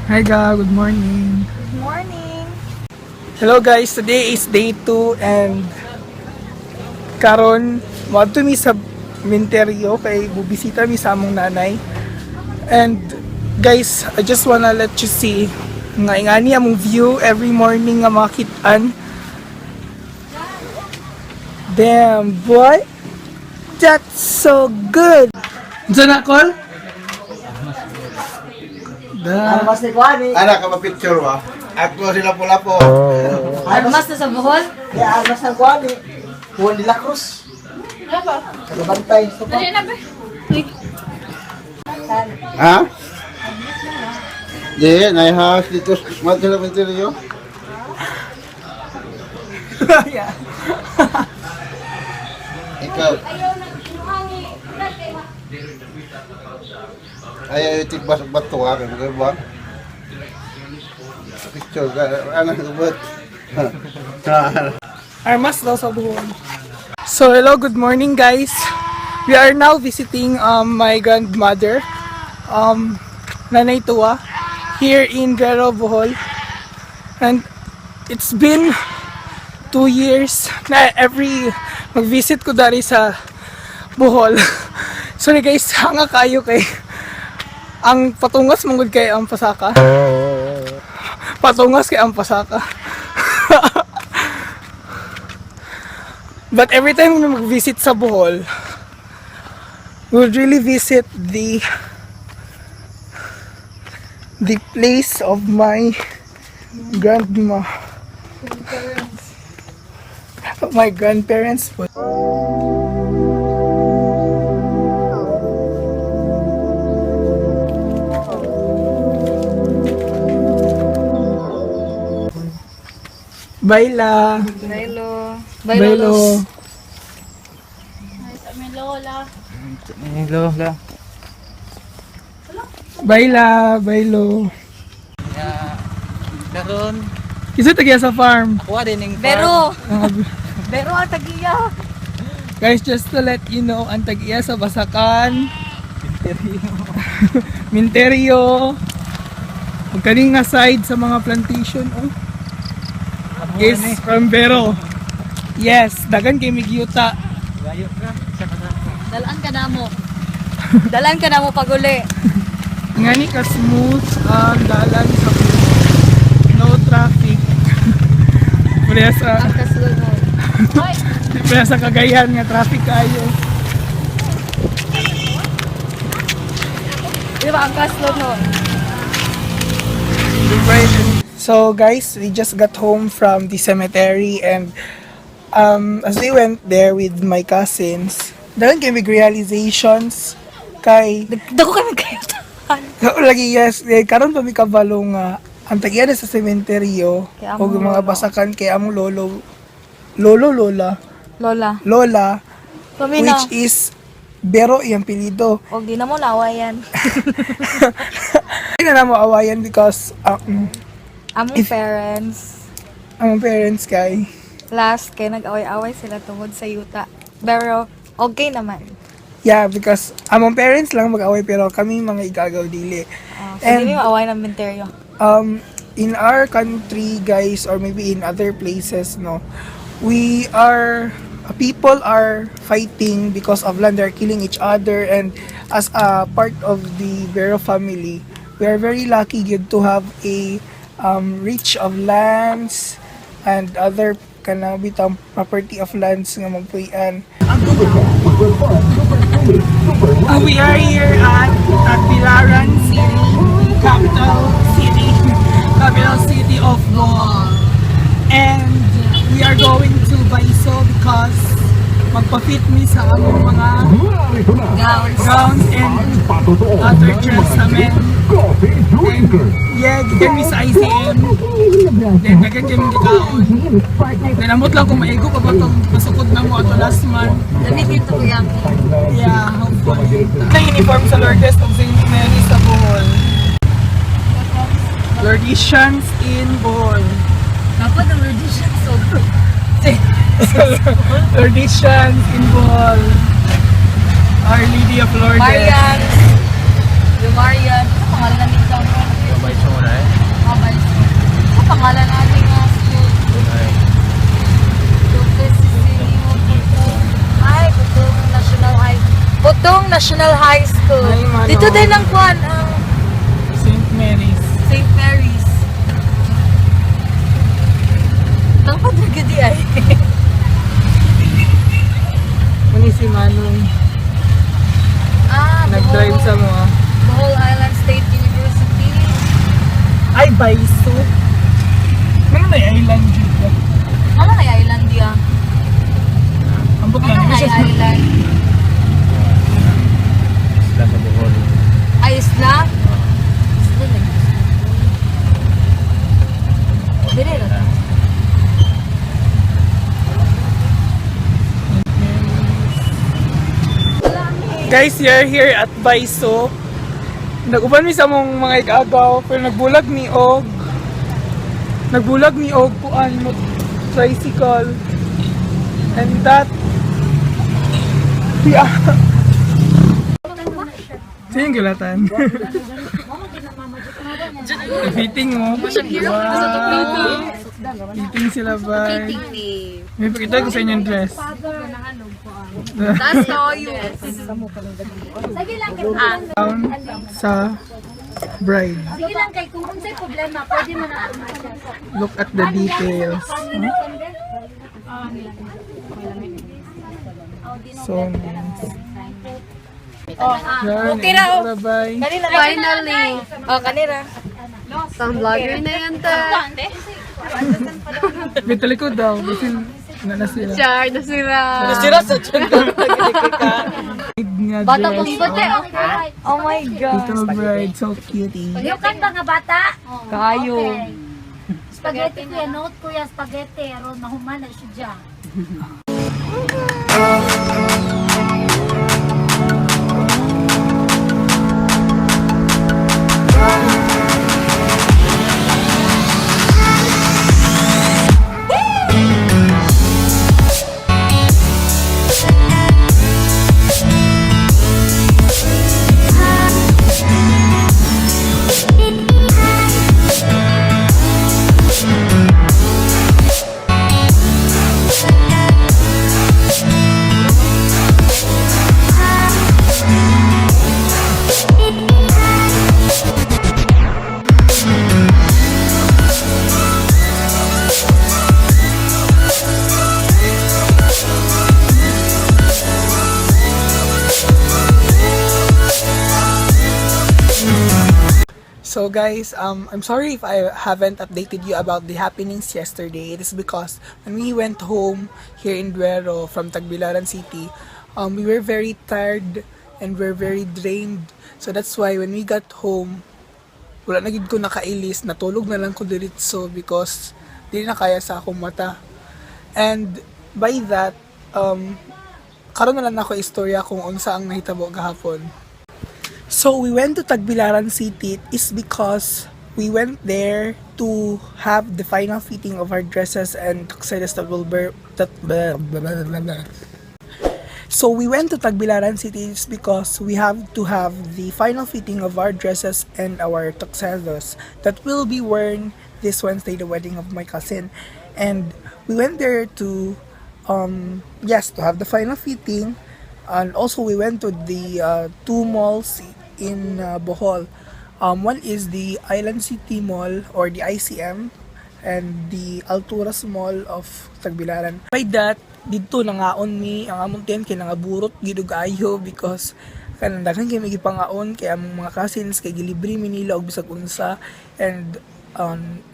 Hi ga, good morning. Good morning. Hello guys, today is day 2 and karon moadto mi sa Minterio kay bubisita mi sa among nanay. And guys, I just wanna let you see nga ingani among view every morning nga makitaan. Damn, boy. That's so good. Diyan na, Col? Da. Armas ni Kwani. Ana ka pa-picture ba? Ako sila pula po. Armas na sa Bohol? Ya, armas ng Kwani. Juan de la Cruz. Taga-bantay. Ha? Di, naihas dito. Smart sila pinteriyo. Yeah. Ikaw. Ay, ay, tigbas ang bato ha. Kaya ba? Picture ka. Ana ka ba? Armas daw sa Bohol. So hello, good morning guys. We are now visiting my grandmother, Nanay Tua, here in Vero, Bohol. And it's been 2 years na every mag-visit ko dari sa Bohol. Sorry guys, hanga kayo kay ang patungas manggod kay ang pasaka. Patungas kay ang pasaka. But every time na mag-visit sa Bohol, we would really visit the place of my grandma. My grandparents. Baila. Baylo. Bailo. Lola. Baila, bailo. Karon, Isa tagiya sa farm. kuha din ning farm. Bero. Bero ang tagiya. Guys, just to let you know, ang tag-iya sa Basakan, Minterio, ang kaning nga side sa mga plantation, oh, is from Vero. Yes, dagan kay migyuta. Layo ka. Isa ka na. Dalaan ka na mo. Dalaan ka na mo paguli. Ngani ka smooth ang dalan sa no traffic. Pareha sa Ang kasulod. pareha sa Cagayan nga traffic kayo. Di ba ang kasulod? So guys, we just got home from the cemetery and as we went there with my cousins, dahil kay mig realizations kay Dako kami kayo. lagi yes, eh, karon pa mi kabalo nga ang tag-iya na sa sementeryo Kay among og mga lolo. basakan kay among lolo lolo lola Lola. lola Pamina. which is Bero iyang pilido. Og di na mo nawayan. Hindi na namo awayan because Among parents, ang parents kay last kay nag-away-away sila tungod sa yuta. Pero okay naman. Yeah, because among parents lang mag-away pero kami mga igagaw dili. So And- di mi maaway ng menteryo. In our country, guys, or maybe in other places, no, we are people are fighting because of land. They're killing each other, and as a part of the Vero family, we are very lucky gyud to have a reach of lands and other kanang bitang property of lands nga magpuy-an. We are here at Tagbilaran City, capital city of Bohol. And we are going to Baiso because magpa-fit me sa among mga Gowns. gowns and other dress namin. Then, yeah, gikan mi sa ICM. Then, dagan kami gikaon. Then, amot lang kung maigo pa ba itong pasukod na mo ato last month. Damit dito kuya. Yeah, hopefully. Na uniform sa Lourdes of St. Mary sa Bohol. Lourdesians in Bohol. Dapat ang audition so Lourdesians in Bohol. Our Lady of Lourdes. Marian. Yung Marian. Ano pangalan ng dito? Yung may sura eh. National High School. Ay, Manong. Dito din ang kwan, ang St. Mary's. St. Mary's. Tangkad na gudi ay. Muni si Manong Ah, nag-drive Bohol, sa mga. Bohol Island State University. Ay, Baiso. Ano na yung island dito? Ano na island diya? Ambot Ano lang. na island? Isla sa Bohol. Ay, isla? Isla lagi. Dili ra ta. Guys, we are here at Baiso. Nag-uban mi sa among mga igagaw pero nagbulag ni og kuan mo tricycle and that, yeah. Sino yung gulatan? Fitting mo. Wow. Fitting sila ba? May pakita ko sa inyong dress. That's how you. Down sa bride. Sige lang kay kung unsay problema, pwede man na Look at the details. So nice. Yan, Okay ra, oh. bye. Finally. Oh, kanira. Pang vlogger na yan ta. May talikod daw. Kasi na sila. Char, nasira. Nasira sa tiyan ko. Nga Bata dress. pang bate. Oh my God. Little bride, so cutie. Yukan ba nga bata? Kayo. Okay. Spaghetti kuya, note kuya, spaghetti. Aron mahuman na siya dyan. So guys, I'm sorry if I haven't updated you about the happenings yesterday. It is because when we went home here in Duero from Tagbilaran City, we were very tired and we're very drained. So that's why when we got home, wala na gid ko nakailis, natulog na lang ko diretso because di na kaya sa akong mata. And by that, karon na lang nako istorya kung unsa ang nahitabo gahapon. So we went to Tagbilaran City is because we went there to have the final fitting of our dresses and tuxedos that will bear that blah, blah, blah, blah, blah. So we went to Tagbilaran City is because we have to have the final fitting of our dresses and our tuxedos that will be worn this Wednesday, the wedding of my cousin. And we went there to yes, to have the final fitting, and also we went to the two malls in Bohol. One is the Island City Mall or the ICM and the Alturas Mall of Tagbilaran. By that, didto nangaon mi ang among tiyan kay nangaburot gid og ayo because kanang daghan kay mi gipangaon kay among mga cousins kay gilibre mi nila og bisag unsa and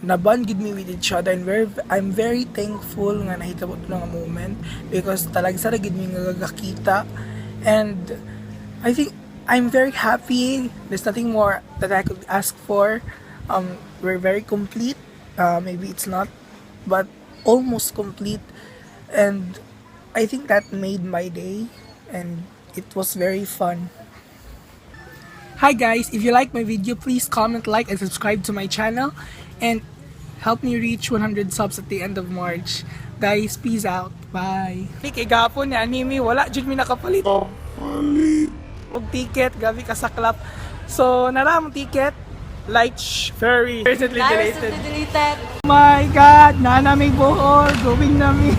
nabond gid mi with each other and I'm very thankful nga nahitabo to nga moment because talagsa ra gid mi nga gakita and I think I'm very happy. There's nothing more that I could ask for. We're very complete. Maybe it's not, but almost complete. And I think that made my day, and it was very fun. Hi guys, if you like my video, please comment, like, and subscribe to my channel and help me reach 100 subs at the end of March. Guys, peace out. Bye. Kay gapon ni anime, wala jud mi nakapalit. Og ticket, grabe kasaklap. So, nara ang ticket. Light ferry. Recently deleted. Deleted. Oh my God, nana may Bohol, going na mi.